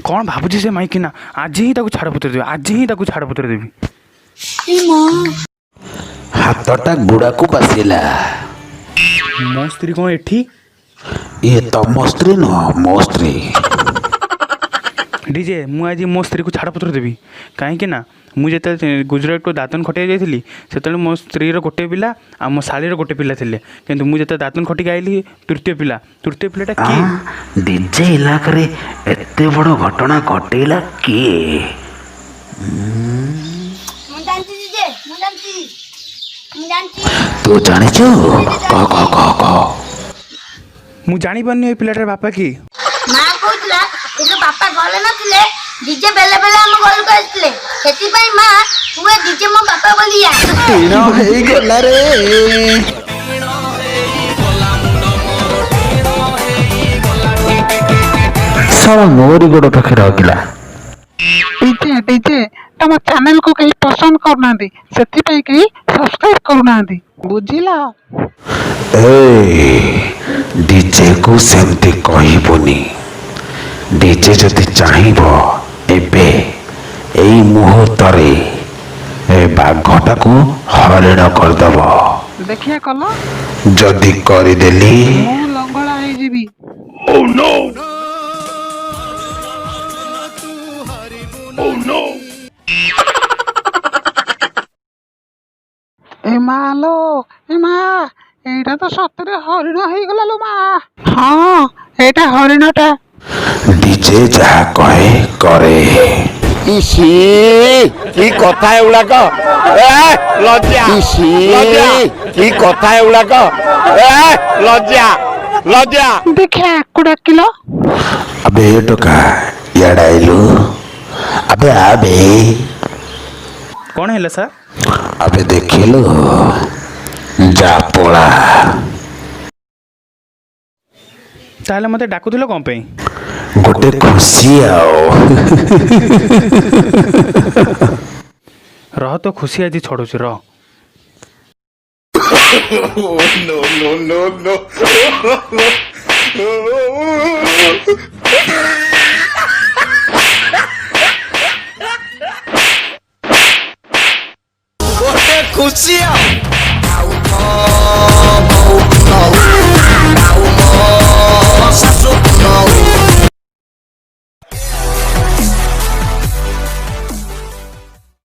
କ'ଣ ଭାବୁଛି ସେ ମାଇକିନା? ଆଜି ହିଁ ତାକୁ ଛାଡ଼ପତ୍ର ଦେବି, ଆଜି ହିଁ ତାକୁ ଛାଡ଼ପତ୍ର ଦେବି। ହାତଟା ଗୁଡାକୁ ବାସିଲା। ମୋ ସ୍ତ୍ରୀ କ'ଣ ଏଠି? ଇଏ ତମ ସ୍ତ୍ରୀ ନୁହଁ, ମୋ ସ୍ତ୍ରୀ। ଡିଜେ, ମୁଁ ଆଜି ମୋ ସ୍ତ୍ରୀକୁ ଛାଡ଼ପତ୍ର ଦେବି, କାହିଁକି ନା ମୁଁ ଯେତେବେଳେ ଗୁଜୁରାଟକୁ ଦାଦନ ଖଟିବାକୁ ଯାଇଥିଲି, ସେତେବେଳେ ମୋ ସ୍ତ୍ରୀର ଗୋଟେ ପିଲା ଆଉ ମୋ ଶାଳୀର ଗୋଟେ ପିଲା ଥିଲେ। କିନ୍ତୁ ମୁଁ ଯେତେବେଳେ ଦାଦନ ଖଟିକି ଆଇଲି, ତୃତୀୟ ପିଲା, ତୃତୀୟ ପିଲାଟା କିଏ? ଡିଜେ ଇଲାକାରେ ଏତେ ବଡ଼ ଘଟଣା ଘଟେଇଲା କିଏ? ମୁଁ ଜାଣିଛି ଜେଜେ, ମୁଁ ଜାଣିଛି, ମୁଁ ଜାଣିଛି। ତୁ ଜାଣିଛୁ? କହ କହ କହ କହ। ମୁଁ ଜାଣିପାରୁନି ଏ ପିଲାଟାର ବାପା କିଏ। ମା କହୁଥିଲା, ଯେତେବେଳେ ବାପା ଘରେ ନଥିଲେ, ଡିଜେ ବେଳେ ବେଳେ ଆମ ଘରକୁ ଆସିଥିଲେ। ସେଥିପାଇଁ ମା କୁହେ ଡିଜେ ମୋ ବାପା ବୋଲିଆ। ଟିଣ ହେଇଗଲା ରେ। ଶଳା ମୋରି ଗୋଡ଼ ପାଖରେ ରଖିଲା। ଡିଜେ, ଡିଜେ, ତମ ଚ୍ୟାନେଲକୁ କେହି ପସନ୍ଦ କରୁନାହାନ୍ତି, ସେଥିପାଇଁ କେହି ସବସ୍କ୍ରାଇବ କରୁନାହାନ୍ତି, ବୁଝିଲ? ଏ ଡିଜେକୁ ସେମିତି କହିବୁନି। ଡିଜେ ଯଦି ଚାହିଁବ, ଏବେ ଏଇ ମୁହୂର୍ତ୍ତରେ ଏ ବାଘଟାକୁ ହରିଣ କରିଦବ। ଦେଖିଆ କଲ। ଯଦି କରିଦେଲି? ମୁଁ ଲଙ୍ଗଳା ହେଇଯିବି। ଏ ମା ଲୋ, ଏ ମା, ଏଇଟା ତ ସତରେ ହରିଣ ହେଇଗଲା ଲୋ ମା। ହଁ, ଏଇଟା ହରିଣଟା। ଡିଜେ ଯାହା କହେ କରେ। ଇସି, କି କଥା ଏଗୁଡାକ! ଏ ଲଜ୍ଜା, ଲଜ୍ଜା, କି କଥା ଏଗୁଡାକ! ଏ ଲଜ୍ଜା, ଲଜ୍ଜା। ଦେଖିଆ ଆକୁ ଡାକିଲ। ଆବେ ଏ ଟୋକା, ଇଆଡ଼େ ଆଇଲୁ। ଆବେ ଆବେ। କ'ଣ ହେଲା ସାର୍? ଆବେ ଦେଖିଲୁ, ଯା ପଳା। ତାହେଲେ ମୋତେ ଡାକୁଥିଲ କ'ଣ ପାଇଁ? ଗୋଟେ ଖୁସି ଆଉ। ରହ, ତ ଖୁସି ଆଜି ଛଡ଼ଉଛି, ରହ। No, no, no, no. ଗୋଟେ ଖୁସି ଆଉ।